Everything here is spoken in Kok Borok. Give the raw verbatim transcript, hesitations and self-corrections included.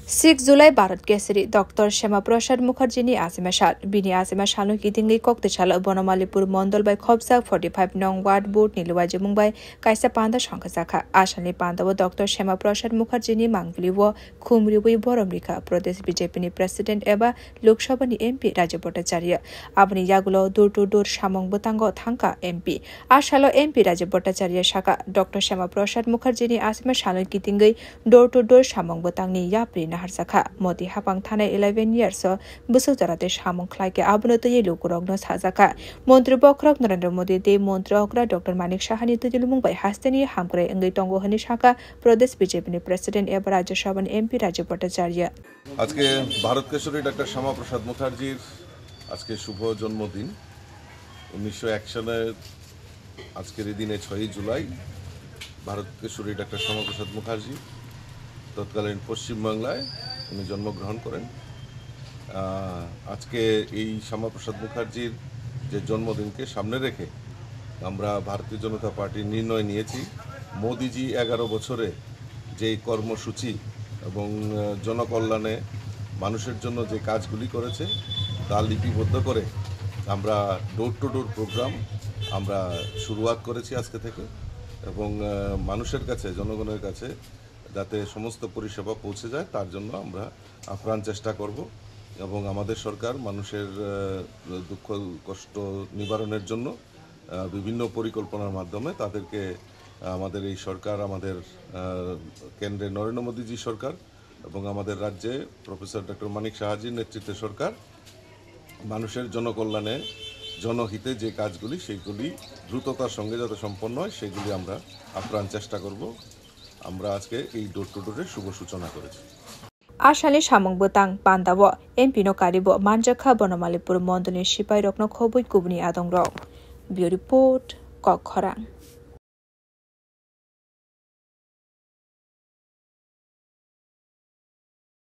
Six July Bharat Keshari Doctor Shama Prasad Mukherjee ni achima sal. Bini achima salno kitingwi Koktisalo Bonomalipur Mondol bai khopjak forty five nong ward board ni luajimung bai kaisa panda songkhajakha. Asalni pandao Doctor Shama Prasad Mukherjee ni mangpili o khum riwi borom rikha Pradesh B J P ni President eba Lok Sabha ni M P Rajib Bhattacharya. Aboni yagulo door to door samung bwtango thangkha M P. A salo M P Rajib Bhattacharya sakha, Doctor Shama Prasad Mukherjee ni achima salno kitingwi door to door samung bwtangni yapri naharjakha. Modi hapang thanai eleven years o bwswk jora tei samung khlaikhe abono twiwi lukurokno sajakha. Montri bokhorok Narendra Modi tei Montri okra Doctor Manik Saha ni twijlmung bai hasteni hamkrai wngwi tongo hwnwi sakha Pradesh B J P ni President eba Rajya Sabha ni M P Rajib Bhattacharya. আজকে ভারত কেশরী ডক্টর শ্যামাপ্রসাদ মুখার্জির আজকে শুভ জন্মদিন। উনিশশো এক সালের আজকের এই দিনে, ছয়ই জুলাই, ভারত কেশরী ডক্টর শ্যামাপ্রসাদ মুখার্জি তৎকালীন পশ্চিমবাংলায় উনি জন্মগ্রহণ করেন। আহ, আজকে এই শ্যামাপ্রসাদ মুখার্জির যে জন্মদিনকে সামনে রেখে আমরা ভারতীয় জনতা পার্টি নির্ণয় নিয়েছি, মোদিজি এগারো বছরে যেই কর্মসূচি এবং, আহ, জনকল্যাণে মানুষের জন্য যে কাজগুলি করেছে, তা লিপিবদ্ধ করে আমরা ডোর টু ডোর প্রোগ্রাম আমরা শুরুয়াত করেছি আজকে থেকে। এবং, আহ, মানুষের কাছে, জনগণের কাছে যাতে সমস্ত পরিষেবা পৌঁছে যায়, তার জন্য আমরা আপ্রাণ চেষ্টা করব। এবং আমাদের সরকার মানুষের, আহ, দুঃখ কষ্ট নিবারণের জন্য, আহ, বিভিন্ন পরিকল্পনার মাধ্যমে তাদেরকে, আহ, আমাদের এই সরকার, আমাদের, আহ, কেন্দ্রে নরেন্দ্র মোদীজি সরকার এবং আমাদের রাজ্যে প্রফেসর ডক্টর মানিক সাহাজির নেতৃত্বে সরকার মানুষের জনকল্যাণে, জনহিতে যে কাজগুলি, সেইগুলি দ্রুততার সঙ্গে যাতে সম্পন্ন হয়, সেগুলি আমরা আপ্রাণ চেষ্টা করব। আমরা আজকে এই ডোর টু ডোরের শুভ সূচনা করেছি। Asalni samung bwtang pandao M P no karibo manjakha Bonomalipur Mondol ni sipai rokno khobwi kubuni adong rok. Bureau Report, Kok Khorang.